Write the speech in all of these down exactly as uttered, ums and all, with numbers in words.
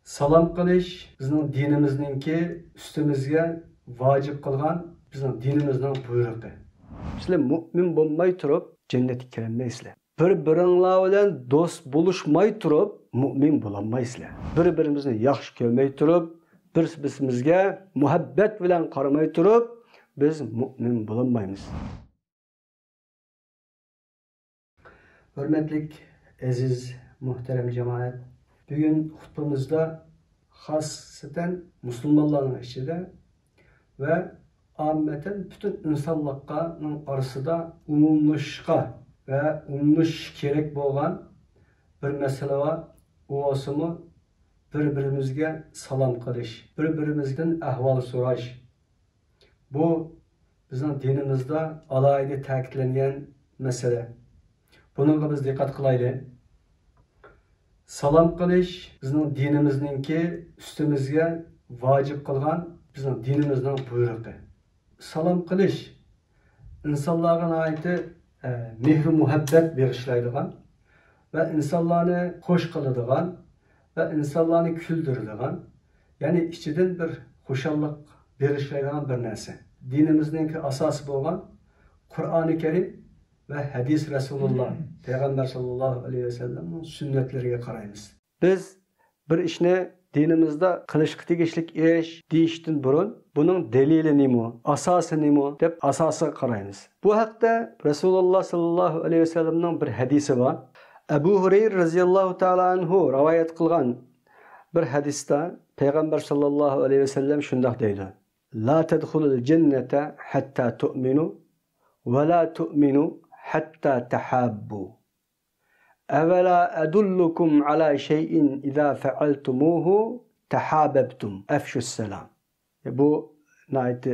سالام قىلىش بىزنىڭ دىنىمىزنىڭكى ئۈستىمىزگە ۋاجىپ قىلغان بىزنىڭ دىنىمىزنىڭ بۇيرۇقى. سىلەر مۇئمىن بولماي تۇرۇپ جەننەتكە كىرەلمەيسىلەر. بىر-بىرىڭلار بىلەن دوست بولۇشماي تۇرۇپ مۇئمىن بولالمايسىلەر. بىر-بىرىمىزنى ياخشى كۆرمەي تۇرۇپ، بىرسى-بىرسىمىزگە مۇھەببەت بىلەن قارىماي تۇرۇپ، بىز مۇئمىن بولالمايمىز. ھۆرمەتلىك، ئەزىز، مۇھتەرەم جامائەت! بۈگۈن خۇتبىمىزدا خاسسەتەن مۇسۇلمانلارنىڭ ئىچىدە ۋە ئاممەتەن پۈتۈن ئىنسانلىقنىڭ ئارىسىدا ئومۇملىشىشقا ۋە ئومۇملىشىشى كېرەك بولغان بىر مەسىلە بار. ئۇ بولسىمۇ بىر-بىرىمىزگە سالام قىلىش، بىر-بىرىمىزدىن ئەھۋال سوراش. بۇ بىزنىڭ دىنىمىزدا ئالاھىدە تەكىتلەنگەن مەسىلە. بۇنىڭغا بىز دىققەت قىلايلى. سالام قىلىش بىزنىڭ دىنىمىزنىڭكى ئۈستىمىزگە ۋاجىپ قىلغان بىزنىڭ دىنىمىزنىڭ بۇيرۇقى. سالام قىلىش ئىنسانلارغا ناھايىتى، ئە، مېھرى-مۇھەببەت بېغىشلايدىغان ۋە ئىنسانلارنى خوش قىلىدىغان ۋە ئىنسانلارنى كۈلدۈرىدىغان، يەنى ئىچىدىن بىر خۇشاللىق بېغىشلايدىغان بىر نەرسە. دىنىمىزنىڭكى ئاساسى بولغان قۇرئانى كەرىم ۋە ھەدىس رەسۇلۇللا، پەيغەمبەر ساللاللاھۇ ئەلەيھى ۋەسەللەمنىڭ سۈننەتلىرىگە قارايمىز. بىز بىر ئىشنى دىنىمىزدا قىلىشقا تېگىشلىك ئىش دېيىشتىن بۇرۇن، بۇنىڭ دەلىلى نېمە، ئاساسى نېمە دەپ ئاساسىغا قارايمىز. بۇ ھەقتە رەسۇلۇللا ساللاللاھۇ ئەلەيھى ۋەسەللەمنىڭ بىر ھەدىسى بار. ئەبۇ ھۇرەيرە رەزىياللاھۇ تائالا ئەنھۇ رىۋايەت قىلغان بىر ھەدىستە پەيغەمبەر ساللاللاھۇ ئەلەيھى ۋەسەللەم شۇنداق دەيدۇ: لا تدخلوا الجنة حتى تؤمنوا ولا تؤمنوا حتى تحابوا. أولا أدلكم على شيء إذا فعلتموه تحاببتم. أفشوا السلام. بۇ ناھايىتى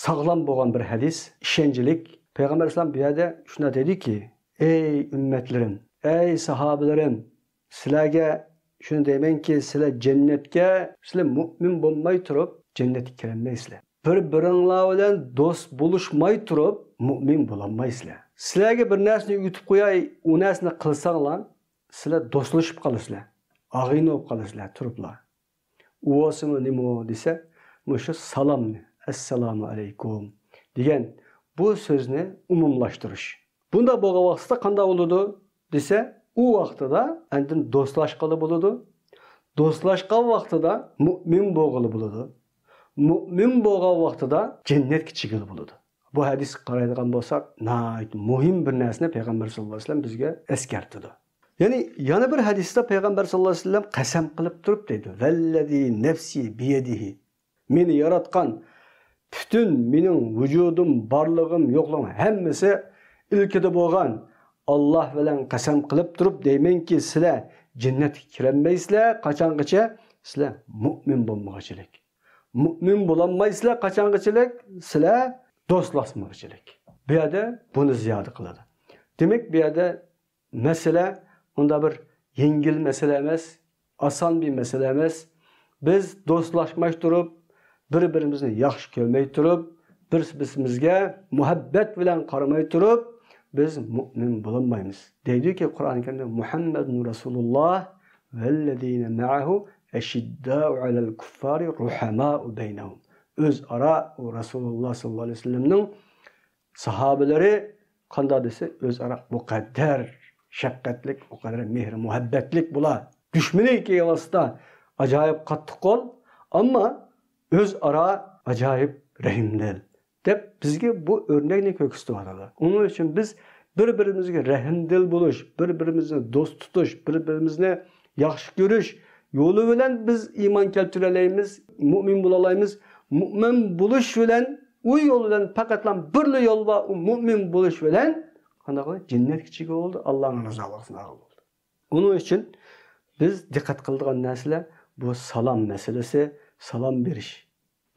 ساغلام بولغان بىر ھەدىس، ئىشەنچلىك. پەيغەمبەر ئەلەيھىسسالام بۇ يەردە شۇنداق دېدىكى، ئەي ئۈممەتلىرىم، ئەي ساھابىلىرىم، سىلەرگە شۇنى دەيمەنكى، سىلەر جەننەتكە، سىلەر مۇئمىن بولماي تۇرۇپ جەننەتكە كىرەلمەيسىلەر. بىر-بىرىڭلار بىلەن دوست بولۇشماي تۇرۇپ مۇئمىن بولالمايسىلەر. سىلەرگە بىر نەرسىنى ئۆگىتىپ قوياي، ئۇ نەرسىنى قىلساڭلار، سىلەر دوستلىشىپ قالىسىلەر، ئاغىنە بولۇپ قالىسىلەر تۇرۇپلا. ئۇ بولسىمۇ نېمە دېسە، مۇشۇ سالامنى، ئەسسالامۇ ئەلەيكۇم دېگەن بۇ سۆزنى ئومۇملاشتۇرۇش. بۇنداق بولغان ۋاقىتتا قانداق بولىدۇ دېسە، ئۇ ۋاقتىدا ئاندىن دوستلاشقىلى بولىدۇ. دوستلاشقان ۋاقتىدا مۇئمىن بولغىلى بولىدۇ. مۇئمىن بولغان ۋاقتىدا جەننەتكە چىگىلى بولىدۇ. بۇ ھەدىسكە قارايدىغان بولساق، ناھايىتى مۇھىم بىر نەرسىنى پەيغەمبەر ساللاللاھۇ ئەلەيھى ۋەسەللەم بىزگە ئەسكەرتىدۇ. يەنى يەنە بىر ھەدىستە پەيغەمبەر ساللاللاھۇ ئەلەيھى ۋەسەللەم قەسەم قىلىپ تۇرۇپ دەيدۇ، ۋەللەزى نەفسى بىيەدىھى، مېنى ياراتقان، پۈتۈن مېنىڭ ۋۇجۇدۇم، بارلىقىم، يوقلۇقۇم ھەممىسى ئىلكىدە بولغان ئاللاھ بىلەن قەسەم قىلىپ تۇرۇپ دەيمەنكى، سىلەر جەننەتكە كىرەلمەيسىلەر، قاچانغىچە؟ سىلەر مۇئمىن بولمىغۇچىلىك. مۇئمىن بولالمايسىلەر، قاچانغىچىلىك؟ سىلەر دوستلاشمىغۇچىلىك. بۇ يەردە بۇنى زىيادە قىلىدۇ. دېمەك، بۇ يەردە مەسىلە ئۇنداق بىر يەڭگىل مەسىلە ئەمەس، ئاسان بىر مەسىلە ئەمەس. بىز دوستلاشماي تۇرۇپ، بىر-بىرىمىزنى ياخشى كۆرمەي تۇرۇپ، بىرسى-بىرسىمىزگە مۇھەببەت بىلەن قارىماي تۇرۇپ، بىز مۇئمىن بولالمايمىز. دەيدۇكى قۇرئان كەرىمدە، مۇھەممەدۇن رەسۇلۇللاھ ۋەللەزىنە مەئەھۇ ئەشىددائۇ ئەلەل كۇففارى رۇھەمائۇ بەينەھۇم. ئۆزئارا ئۇ رەسۇلۇللاھ ساللاللاھۇ ئەلەيھى ۋەسەللەمنىڭ ساھابىلىرى قانداق دېسە، ئۆزئارا بۇ قەدەر شەپقەتلىك، ئۇ قەدەر مېھرى مۇھەببەتلىك بۇلار. دۈشمىنى ئىككىگە قىياستا ئاجايىپ قاتتىق قول، ئەمما ئۆزئارا ئاجايىپ رەھىمدىل دەپ بىزگە بۇ ئۆرنەكنى كۆرسىتىۋاتىدۇ. ئۇنىڭ ئۈچۈن بىز بىر-بىرىمىزگە رەھىمدىل بولۇش، بىر-بىرىمىزنى دوست تۇتۇش، بىر-بىرىمىزنى ياخشى كۆرۈش يولى بىلەن بىز ئىمان كەلتۈرەلەيمىز، مۇئمىن بولالايمىز. مۇئمىن بولۇش بىلەن، ئۇ يول بىلەن پەقەتلا بىرلا يول بار، ئۇ مۇئمىن بولۇش بىلەن قانداق قىلىدۇ؟ جەننەتكە چىگىلى بولىدۇ، ئاللانىڭ رىزالىقىنى ئالغىلى بولىدۇ. ئۇنىڭ ئۈچۈن بىز دىققەت قىلىدىغان نەرسىلەر بۇ سالام مەسىلىسى، سالام بېرىش.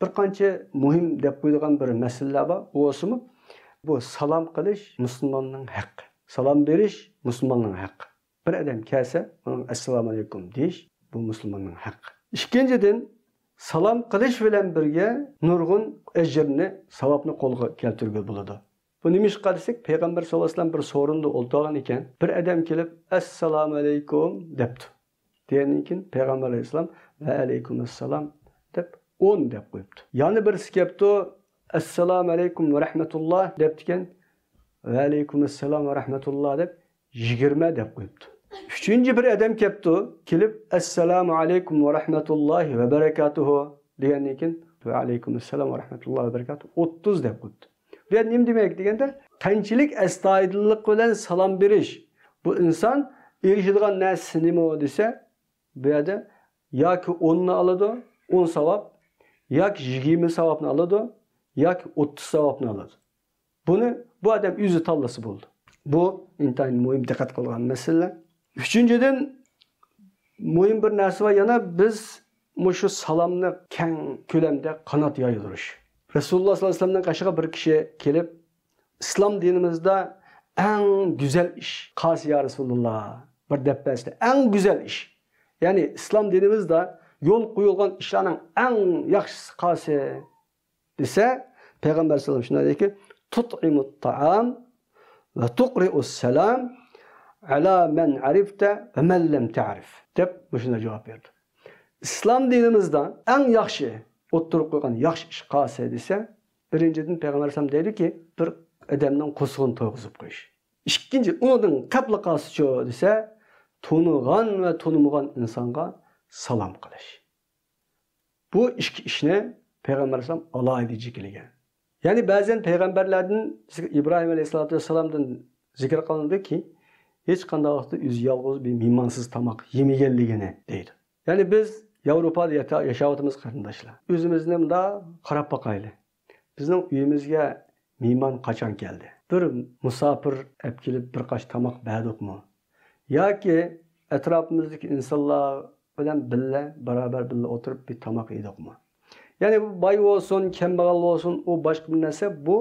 بىر قانچە مۇھىم دەپ قويىدىغان بىر مەسىلىلەر بار. ئۇ بولسىمۇ، بۇ سالام قىلىش مۇسۇلماننىڭ ھەققى. سالام بېرىش مۇسۇلماننىڭ ھەققى. بىر ئادەم كەلسە، ئۇنىڭ ئەسسالامۇ ئەلەيكۇم دېيىش، بۇ مۇسۇلماننىڭ ھەققى. ئىككىنچىدىن، سالام قىلىش بىلەن بىرگە نۇرغۇن ئەجىرنى، ساۋابنى قولغا كەلتۈرگىلى بولىدۇ. بۇ نېمىشقا دېسەك، پەيغەمبەر ساللاللاھۇ ئەلەيھى ۋەسەللەم بىر سورۇندا ئولتۇرغان ئىكەن، بىر ئادەم كېلىپ، ئەسسالامۇ ئەلەيكۇم دەپتۇ. دېگەندىن كېيىن پەيغەمبەر ئەلەيھىسسالام ۋە ئەلەيكۇمۇسسالام دەپ ئون دەپ قويۇپتۇ. يەنە بىرسى كەپتۇ، ئەسسالامۇ ئەلەيكۇم ۋە رەھمەتۇللا دەپتىكەن، ۋە ئەلەيكۇمۇسسالام ۋە رەھمەتۇللا دەپ يىگىرمە دەپ قويۇپتۇ. ئۈچىنچى بىر ئادەم كەپتۇ، كېلىپ ئەسسالامۇ ئەلەيكۇم ۋە رەھمەتۇللاھى ۋە بەرەكاتۇھۇ دېگەندىن كېيىن ۋە ئەلەيكۇمۇسسالام ۋە رەھمەتۇللاھى ۋە بەرەكاتۇھۇ ئوتتۇز دەپ قويۇپتۇ. بۇ يەردە نېمە دېمەك دېگەندە، قانچىلىك ئەستايىدىللىق بىلەن سالام بېرىش، بۇ ئىنسان ئېرىشىدىغان نەرسىسى نېمە دېسە، بۇ يەردە ياكى ئوننى ئالىدۇ، ئون ساۋاب، ياكى يىگىرمە ساۋابنى ئالىدۇ، ياكى ئوتتۇز ساۋابنى ئالىدۇ. بۇنى بۇ ئادەم ئۆزى تاللىسا بولىدۇ. بۇ ئىنتايىن مۇھىم، دىققەت قىلغان مەسىلە. ئۈچىنچىدىن، مۇھىم بىر نەرسە بار، يەنە بىز مۇشۇ سالامنى كەڭ كۆلەمدە قانات يايدۇرۇش. رەسۇلۇللاھ سەللەللاھۇ ئەلەيھى ۋەسەللەمنىڭ قېشىغا بىر كىشى كېلىپ، ئىسلام دىنىمىزدا ئەڭ گۈزەل ئىش قايسى يا رەسۇلۇللاھ؟ بىر دەپ بەرسىلە، ئەڭ گۈزەل ئىش. يەنى ئىسلام دىنىمىزدا يول قويۇلغان ئىشلارنىڭ ئەڭ ياخشىسى قايسى دېسە، پەيغەمبەر سەللەللاھۇ ئەلەيھى ۋەسەللەم شۇنداق دېدىكى، تۇتئىمۇت تائام ۋە تۇقرىئۇس سالام ئەلا مەن ئەرىفتە ۋە مەن لەم تەرىف دەپ مۇشۇنداق جاۋاب بەردى. ئىسلام دىنىمىزدا ئەڭ ياخشى ئوتتۇرىغا قويغان ياخشى ئىش قايسى دېسە، بىرىنچىدىن پەيغەمبەر ئەلەيھىسسالام دەيدۇكى، بىر ئادەمنىڭ قورسىقىنى تويغۇزۇپ قويۇش. ئىككىنچى، ئۇنىڭدىن قەپلا قالسىچۇ دېسە، تونۇغان ۋە تونۇمىغان ئىنسانغا سالام قىلىش. بۇ ئىككى ئىشنى پەيغەمبەر ئەلەيھىسسالام ئالاھىدە جېكىلىگەن. يەنى بەزەن پەيغەمبەرلەردىن، ئىبراھىم ئەلەيھىسسالاتۇ ۋەسسالامدىن زىكىر قىلىنىدۇكى، ھېچقانداق ۋاقىتتا ئۆزى يالغۇز بىر مېھمانسىز تاماق يېمىگەنلىكىنى دەيدۇ. يەنى بىز ياۋروپادا ياتا-، ياشاۋاتىمىز قېرىنداشلار. ئۆزىمىزنى مۇنداق قاراپ باقايلى. بىزنىڭ ئۆيىمىزگە مېھمان قاچان كەلدى؟ بىر مۇساپىر ئەپ كېلىپ بىر قاچا تاماق بەردۇقمۇ؟ ياكى ئەتراپىمىزدىكى ئىنسانلار بىلەن بىللە، بارابەر بىللە ئولتۇرۇپ بىر تاماق يېدۇقمۇ؟ يەنى بۇ باي بولسۇن، كەمبەغەل بولسۇن، ئۇ باشقا بىر نەرسە، بۇ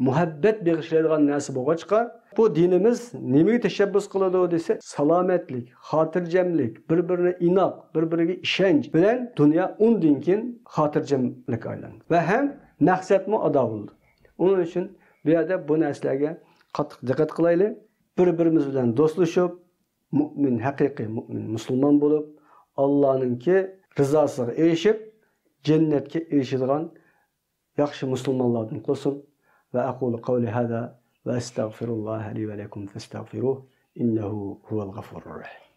مۇھەببەت بېغىشلايدىغان نەرسە بولغاچقا، بۇ دىنىمىز نېمىگە تەشەببۇس قىلىدۇ دېسە، سالامەتلىك، خاتىرجەملىك، بىر-بىرىنى ئىناق، بىر-بىرىگە ئىشەنچ بىلەن دۇنيا ئۇندىن كېيىن خاتىرجەملىككە ئايلىنىدۇ ۋە ھەم مەقسەتمۇ ئادا بولىدۇ. ئۇنىڭ ئۈچۈن بۇ يەردە بۇ نەرسىلەرگە قاتتىق دىققەت قىلايلى. بىر-بىرىمىز بىلەن دوستلىشىپ، مۇئمىن، ھەقىقىي مۇئمىن مۇسۇلمان بولۇپ، ئاللانىڭكى رىزاسىغا ئېرىشىپ، جەننەتكە ئېرىشىدىغان ياخشى مۇسۇلمانلاردىن قىلسۇن. وأقول قولي هذا وأستغفر الله لي ولكم فاستغفروه إنه هو الغفور الرحيم.